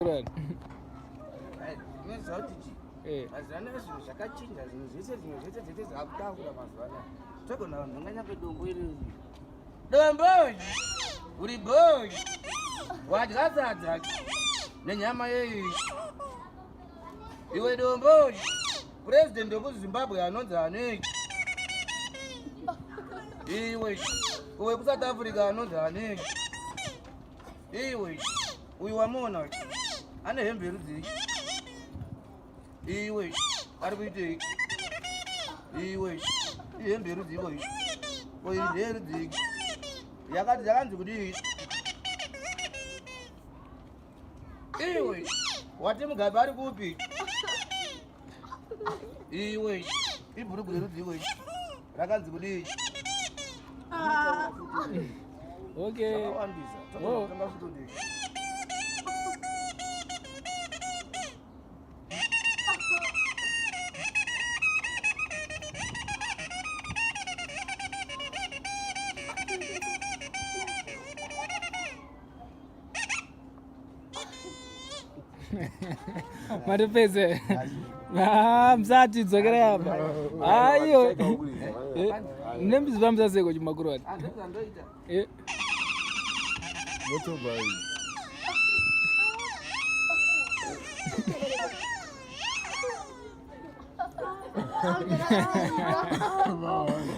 Unoziva kuti chii? Eh. Mazuva anaya zvinhu zvakachinja, zvinhu zvese zvimwe zvese zvese zvakutaura mazuva anaya. Togona vanhu vanganya kwedombo iri. Dombo! Uri boy! Wadya sadza nenyama yeyi. Iwe dombo! President wekuZimbabwe anonzi ani? Iwe uwe kuSouth Africa anonzi ani? Iwe uyu wamuona uyu ane hembe yerudzii? Iwe ari kuitei? Iwe ihembe yerudzii ko iyi? Ko iyi ndeyerudzii? Yakati yakanzi kudii? Iwe wati Mugabe ari kupi? Iwe ibhurugu rerudzii ko iyi? Rakanzi kudii? Okay. Zvakawandisa. Oh. Tanga futi Matopedze. Ah, musati dzokerai apa. Ayo. Mune mbizi pamusaseko chimakuru ati. Andozandoita. Eh. Motorbike.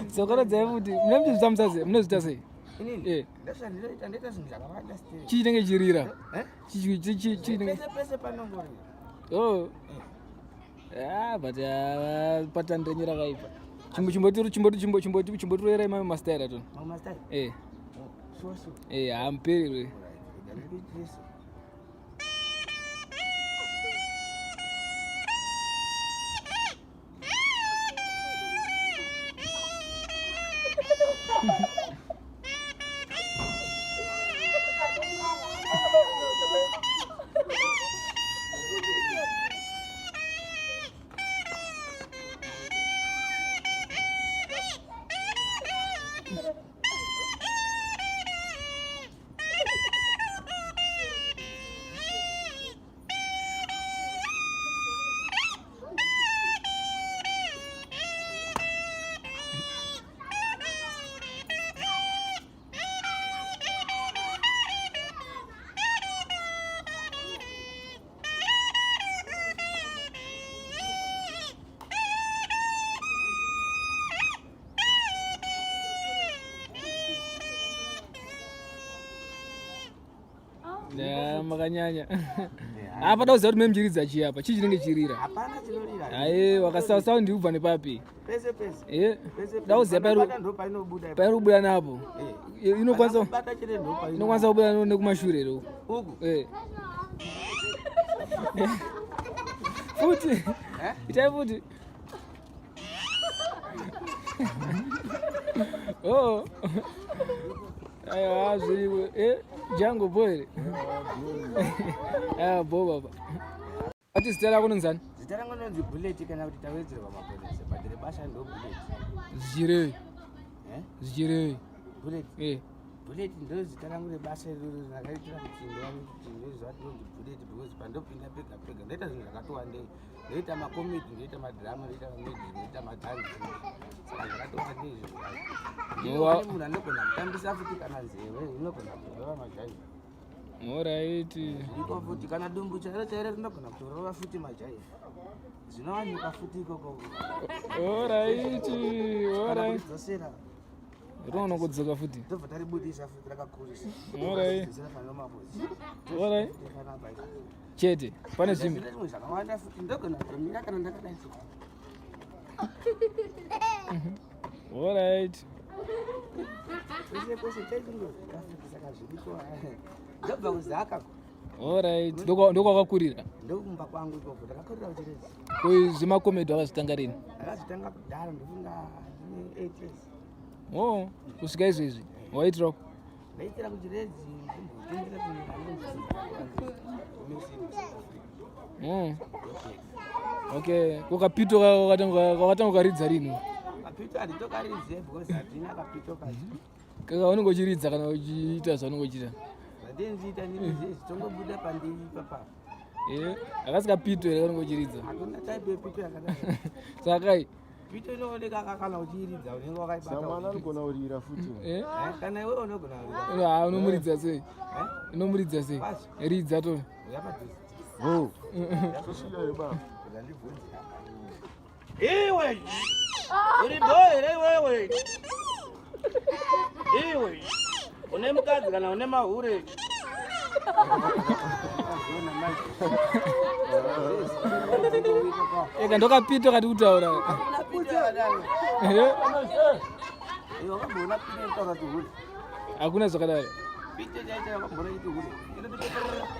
Dzokoredzai futi. Mune mbizi pamusase, munozviita sei? Inini. Eh. Ndozvandoita ndoita zvinhu zvakawanda still. Chii chinenge chirira? Eh? Chii chii chii chinenge Pese pese panongorira. Oh. Ah, but ah, pattern renyu rakaipa. Chimbo chimbo chimbo chimbo chimbo chimbo tiroyerai mamwe mastyle atona. Mamwe mastyle. Eh. Sure sure. Eh, hamupererwe. Alright. Ndikuitire. Ya, makanyanya. Apa dauziva kuti memuchiridza chii apa? Chii chinenge chirira? Hapana chinorira. Aye, wakasawa sound ubva nepapi? Pese pese. Eh. Pese pese. Dauziva pairi Panobata ndo painobuda. pairi kubuda napo. Eh. Inokwanisa Panobata chete ndo painobuda. inokwanisa kubuda nekumashure here uku. Uku. Eh. Futi. Eh? Itai futi. Oh. Aiwa zviriko. Eh, Jango boy here. Ah, bo baba. Ati zita rako nonzani? Zita rangu rinonzi Bullet kana kuti tawedzerwa maponese but rebasa ndo Bullet. Zvichirei. Eh? Zvichirei. Bullet. Eh. Bullet ndo zita rangu rebasa iroro rakaitira kuti ndiwane kuti ndoziva kuti rinonzi Bullet because pandopinda pega pega ndoita zvinhu zvakati wandei. Ndoita makomedi, ndoita madrama, ndoita mamusic, ndoita madhanzi. Saka zvakati wandei zvinhu zvacho. Munhu anogona kutambisa futi kana nzeve, unogona kurova majaiva. Alright. Zviriko futi kana dumbu chairo chairo rinogona kutorova futi majaiva. Zvinowanikwa futi ikoko. Alright. Kana Alright. kuridzosera Rinoona kudzoka futi. tobva taribudisa futi rakakurisa. Alright. Dzosera pane mapozi. Alright. Panapa ipo. Chete. Pane zvimwe. Zvimwe zvakawanda futi ndogona kutomira kana ndakadai so. Alright. Kwese kwese chaitongozvika futi saka zviriko. Ndobva kuzaka ko. Alright. Ndokwakakurira. Ndokumba kwangu ikoko ndakakurira kuChiredzi. Ko zvemakomedi wakazvitanga rini? Ndakazvitanga kudhara ndofunga ndine 8 years. Oh, kusvika izvezvi. Waitira Ndaitira kuChiredzi ndimbotendera kunyika anonzi Messi South Africa. Okay. Ko kapito wakatanga ukaridza rini? Kapito handitokaridze because hatina kapito kacho. Kaka unenge uchiridza kana uchiita zvaunenge uchiita. Zvandinziita ndini zvitongobuda pandiri ipapa. Eh, akasi kapito here kanonge uchiridza? Hakuna type yepito yakadai. Saka pito inooneka kana uchiiridza unenge wakaibata. Samwana anogona kurira futi. Eh? Kana iwe unogona kurira. Ah, unomuridza sei? Unomuridza sei? Ridza to. Uya padhuze. Oh. Tosvika here baba? Ndandibvunze. Iwe. Uri boy here iwewe? Iwe. Une mukadzi kana une mahure? Eka ndokapito kati kutaura. Hakuna pito yakadaro. Eh? Iwe wakamboona pito inotaura kuti hure? Hakuna zvakadaro. Pito chaicho wakamboona ichiti hure?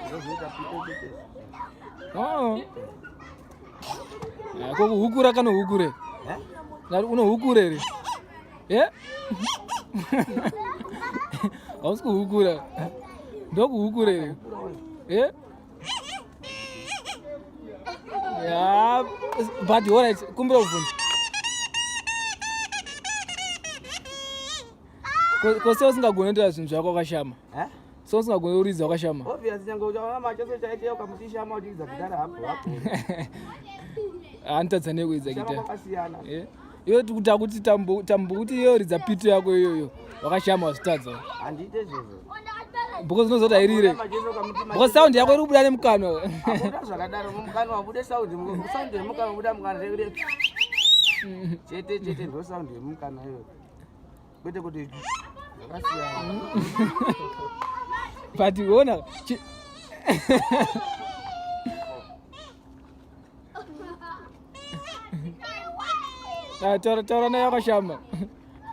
Ndozoita pito chete. Oh. Ah, ko kuhukura kana hukure? Eh? Ngati unohukura here? Eh? Hausi kuhukura. Ndokuhukura here? Eh? Yeah, but all right, kumbira kubvunza. Ko sei usingagoni kuita zvinhu zvako wakashama? Eh? Sei usingagoni kuridza wakashama? Obvious nyange uchaona macheso chaicho ukamuti shama uchiridza gitara hapo hapo. Anotadza nei kuridza Shama gitara? kwakasiyana. Eh? Iwe kuti akuti tambo tambo kuti iyo ridza pito yako iyoyo wakashama wazvitadza. Handiite izvozvo. Because unozoti hairire. Macheso ukamuti Because sound yako iri kubuda nemukanwa. Hakuda zvakadaro mumukanwa wabude sound sound yemukanwa buda mukanwa rekuti chete chete ndo sound yemukanwa iyoyo. Kwete kuti zvakasiyana. But ona Ah, taura taura naye wakashama.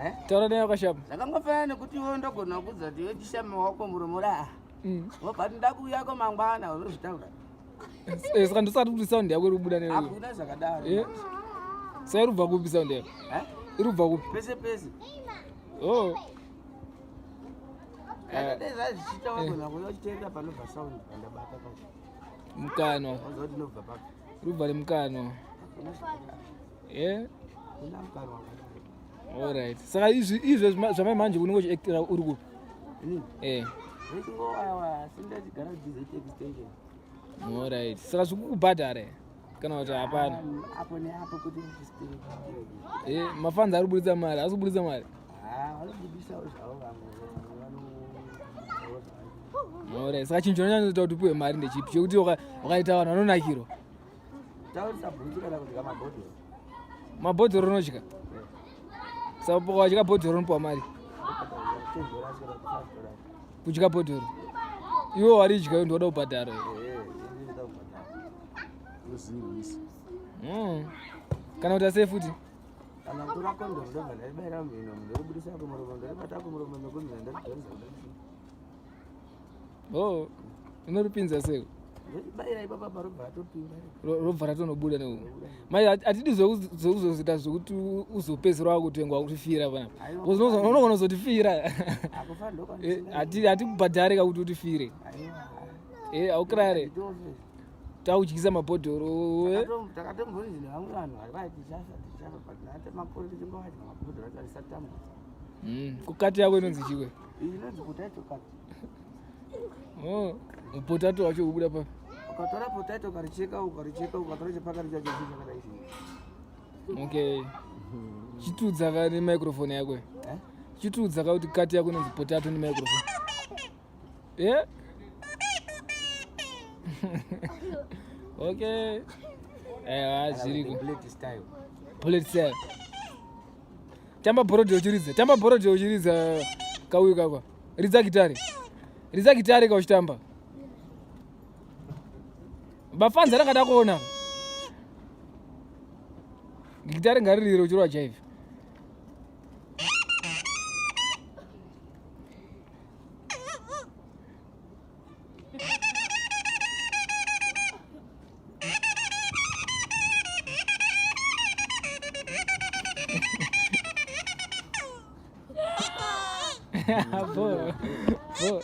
Eh? Taura naye wakashama. Zvakangofanana nekuti iwe ndogona kudza kuti iwe chishama wako muromo ra. Wobva kuti ndakuuyako mangwana unozvitaura. Eh, saka ndosati kuti sound yako iri kubuda newe. Hakuna zvakadaro. Eh? Saka iri kubva kupi sound yako? Eh? Iri kubva kupi? Pese pese. Oh. Kana dai zvazvichiita wagona kuuya uchiteerera panobva sound pandabata pacho. Mukanwa. Woziva kuti inobva papi. Iri kubva nemukanwa. Hakuna zvakadaro. Eh? Hakuna mukanwa wakadaro. Alright. Saka izvi izvi zvamai manje unenge uchiactira uri kupi? Inini? Eh. Ndichingowawa asi ndachigara DZ extension. Alright. Saka zvikukubhadhara here? Kana kuti hapana? Apo neapo kuti ndisitiri. Eh, mafanzi ari kuburitsa mari, asi kuburitsa mari. Ah, vanobudisawo zvavo vamwe. Vanobudisawo zvavo. Alright. Saka chinhu chinonyanya kuti upiwe mari ndechipi? Chekuti wakaita vanhu vanonakirwa. Taurisa bhutsu kana kudya mabhodhoro. Mabhodhoro unodya? Saka wadya bhodhoro unopiwa mari. $10 kana kuti $5. Kudya bhodhoro. Iwe waridya iwe ndoda kubhadhara. Eh, ndinoda kubhadhara. Uzirwisa. Kana kuti asei futi? Kana kutora kondomu ndobva ndaribaira mumhino, ndoribudisa kumuromo, ndoribata kumuromo nekumhino, ndoribvonza kudai. Oh, unoripinza sei? Ndoribaira ipapa parobva ratopinda. Robva ratonobuda neuko. Mai hatidi zvekuzoita zvekuti uzopedzisira wakutengwa kutifira panapa. Aiwa. Because unogona kuzotifira. Akufa Eh, ndokwanisa. Hatikubhadhare ka kuti utifire. Aiwa. Eh, haukrare. Nditofe. Takudyisa mabhodhoro. Eh. Takatombonzi nevamwe vanhu vari vai tichafa tichafa but nhate makore tichingovadya mabhodhoro acho arisatambudza. Kukati yako inonzi chiwe. Iyi inonzi potato cut. Oh, potato wacho kubuda pa. Ukatora potato ukaricheka ukaricheka ukatora chepakati chacho chii chakadai chii. Okay. Chitudza ka nemicrophone yako. Eh? Chitudza ka kuti kati yako inonzi potato nemicrophone. Eh? Okay. Eh, zviriko. Bullet style. Bullet style. Tamba bhorodhi uchiridza. Tamba bhorodhi uchiridza kauyu kakwa. Ridza gitare. Ridza gitare ka uchitamba. Bafanza rakada kuona. Gitare ngaririre uchirwa jive. Bo. Bo.